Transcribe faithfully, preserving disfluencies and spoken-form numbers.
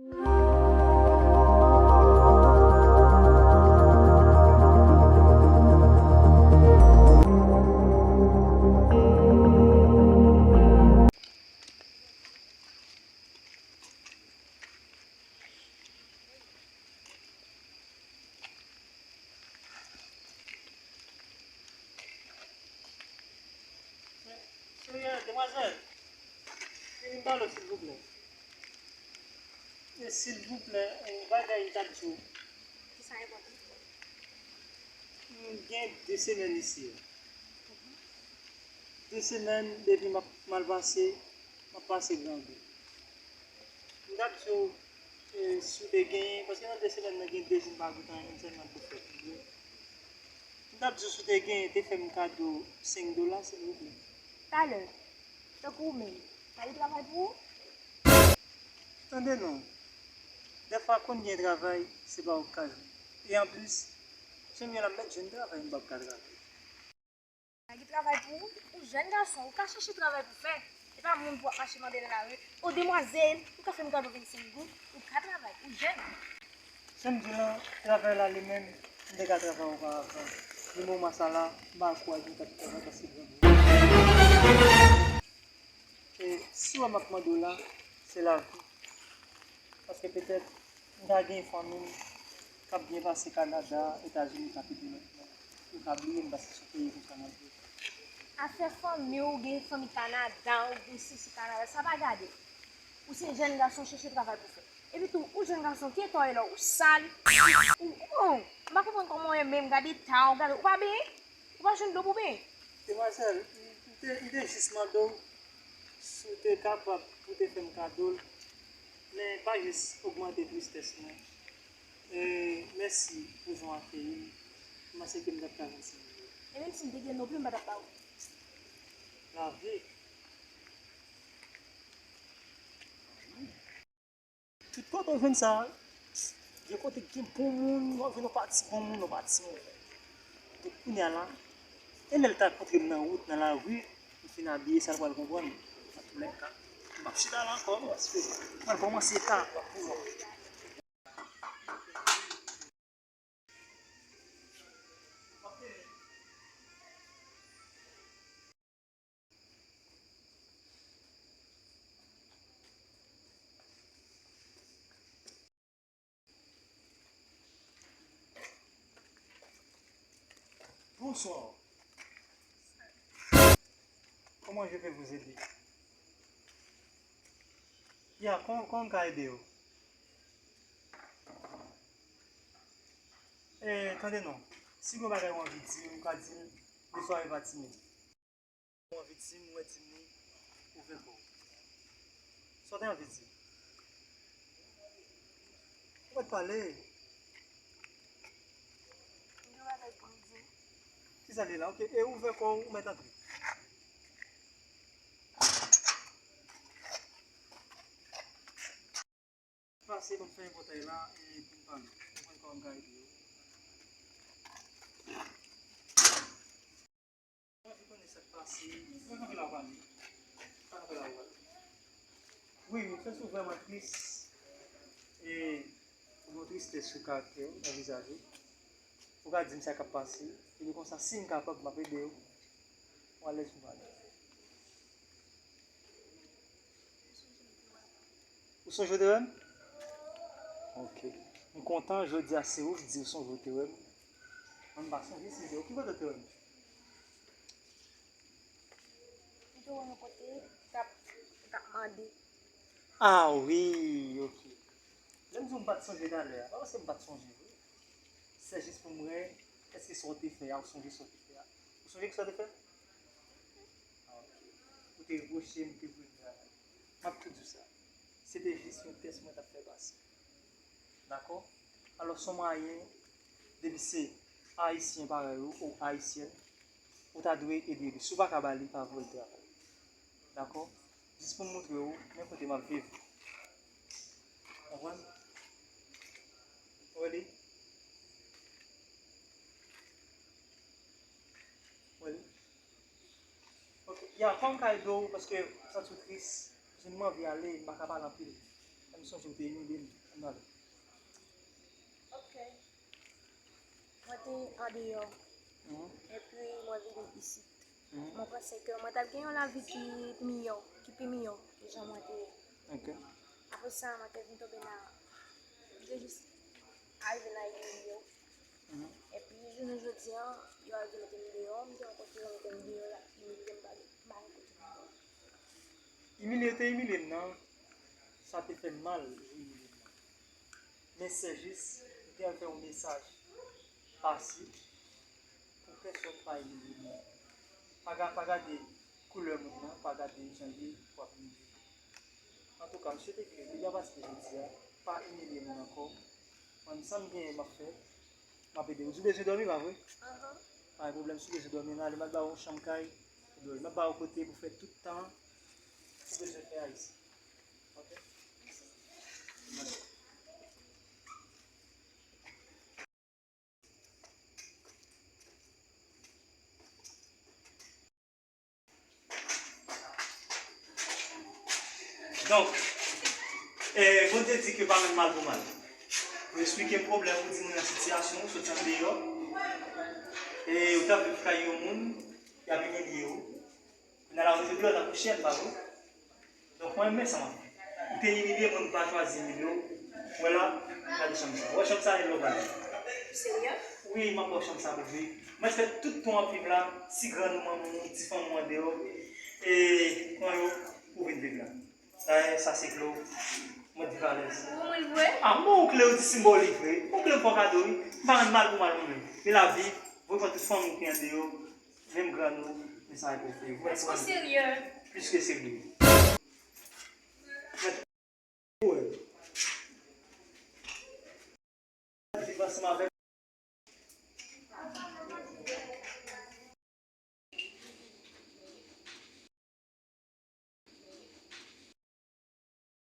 Serye, demwazèl, vin m pale w, silvouplè. E silvouplè, yon bagay m t ap di w. Ki sa enpòtan? M gen de semèn isi a. De semèn depi m ap mal pase, m ap pase grangou. M t ap di w, e, si w te genyen, paske nan de semèn nan gen de jou m pa goute anyen, m sèlman pou fè. M t ap di w si w te genyen, te fè m kado senk dola, silvouplè. Talè, tankou ou menm, pa gen travay pou ou? Tande non, dèfwa konn gen travay, se pa ou k ka jwenn. E anplis, jan m ye la, m mèt jwenn travay, m p ap ka travay. Pa gen travay pou ou, ou jèn gason, ou ka chèche travay pou fè. E pa moun pou w ap mache mande nan lari. O demwazèl, ou ka fè m kado vennsenk goud, ou ka travay, ou jèn. Jan m di w lan, travay la li menm, m te ka travay oparavan. Men moman sa la, m pa ankouraje m t ap travay paske grangou. E si w wè m ap mande w la, se lavi. Paske petèt, m ta gen fanmi m k ap byen pase Kanada, Etazini, k ap ede lòt moun. Yo ka bliye m paske se yon peyi konsa m ap viv. Afè fanmi w, gen fanmi Kanada, ou gen sisi Kanada, sa pa gade. Ou se jèn gason, chèche travay pou fè. Epi tou, ou jèn gason, ki eta w ye la, ou sal, ou, ou, m pa konprann kòman w ye menm, gade eta w, gade, ou pa benyen? Ou pa jwenn dlo pou benyen? Demwazèl, m te, m te jis mande w si w te kapab pou w te fè m kado l, men pa jis ogmante tristès mwen. E, mèsi pou jan w akeyi m. M panse ke m t ap ka vin sèvi w. E menm si m te gen non pli, m pa t ap ba ou. Lavi. Tout kote w jwenn sa, gen kote k gen bon moun, w ap jwenn yon pati bon moun, yon pati move. Donk, kounye a la, e lè l ta kontre m nan wout, nan lari, m fin abiye, sa l pral konprann. Antoulèka, m p ap chita la ankò, non, paske m pral kòmanse eta pou mwen. Bonsoir. Comment je peux vous aider? Ya, kòman, kòman m ka ede w? Eh, tande non. Si gen bagay ou anvi di, ou ka di m, le soir est pas timide. Ou anvi di m, ou wè di m li, ouvè kò w. Sa w te anvi di? Ou mèt pale. M gen bagay pou m di. Kisa l ye la? Ok, e ouvè kò w, ou mèt antre. Pase, ban m fèmen pòtay la, e pou n pale. Ou konn kòman m ka ede yo. Mwen vin konnen sa k pase. Mwen konn ki la w pale. Pa nan la w pale. Wi, m fè sou vrèman tris. E ou gen tristès sou karaktè w, nan vizaj ou. Ou ka di m sa k ap pase. Epi konsa, si m kapab, m ap ede w. Ou alèz pou m pale. Ou sonje w te wè m? Ok. M kontan, jodi a se ou k di ou sonje w te wè m. Mwen m pa sonje si se ou. Ki kote w te wè m? M te wè w yon kote, ou t ap, ou t ap mande. Ah wi, ok. Lè m di w m pa t sonje talè a, pa paske m pa t sonje vre. Se jis pou m wè, èske sa w te fè a, ou sonje sa w te fè a? Ou sonje ki sa w te fè? Ah, ok. Ou te repwoche m, ou te voye m travay. M ap tou di w sa. Se te jis yon tès mwen t ap fè pase. Dakò? Alò, se yon mwayen, depi se Ayisyen parèy ou, ou Ayisyèn, ou ta dwe ede li. Si w pa ka ba li, pa voye l travay. Dakò? Jis pou m montre w, men kote m ap viv. Konprann? Ou wè li? Ou wè li? Ok, ya, kòman m ka ede w, paske m santi w tris, paske m anvi ale, m pa ka pale anpil. Sa M sonje w te imilye m. Ann pale. Ok. Mwen te andeyò. Mhm. Epi mwen vin isit. Mhm. Mwen panse ke mwen t ap gen yon lavi ki miyò, ki pi miyò ke jan mwen te ye. Ok. Apre sa, mwen te vin tonbe nan, m te jis arive nan imilye w. Mhm. Epi, jounen jodi a, yo al vin mete m deyò, m te rankontre yo mete m deyò, y ap imilye m, m pa gen, m pa gen kote pou m dòmi. Imilye yo te imilye m nan, sa te fè m mal, yo imilye m nan. Men se jis, m te al fè yon mesaj pase pou pèsòn pa imilye m nan. Pa ga-, pa gade koulè moun nan, pa gade jan l ye pou w ap imilye l. Antouka, m swete ke depi apati de jodi a, pa imilye moun ankò. Mwen, sa m genyen, m ap fè. M ap ede w. Ou bezwen dòmi, pa vre? Ahan. Pa gen pwoblèm, si w bezwen dòmi, ann ale, m al ba w yon chanm kay pou dòmi. M ap ba w kote pou fè tout tan ou bezwen fè a isit. Ok? Donk, eh, Bondye di ke pa rann mal pou mal. Ou eksplike m pwoblèm ou, di mwen nan sitiyasyon ou, soti andeyò. E ou t ap viv kay yon moun, y ap imilye w. Kounye a la, ou mete dlo tankou chen, pa vre? Donk, mwen renmen sa m ap fè. Ou te imilye mwen, m pa chwazi imilye w. Wè la, gade chanm sa. Wè chanm sa, e lò bagay. Serye? Wi, m ap ba w chanm sa pou vre. Mwen fè tout tan w ap viv la, ti grann ou, manman w, ti fanmi w andeyò, e kòman yo, ou vin viv la. Dayè, sa se kle w. Mwen di valèz. Ou mwen vre? A, mwen yon kle w di senbolik vre. Yon kle m fè w kado, wi. M pa rann mal pou mal, mwen menm. Men lavi, vre pran tout fanmi w ki andeyò. Menm grann ou, men sa respekte. Èske w serye? Plis ke serye. Viv ansanm avèk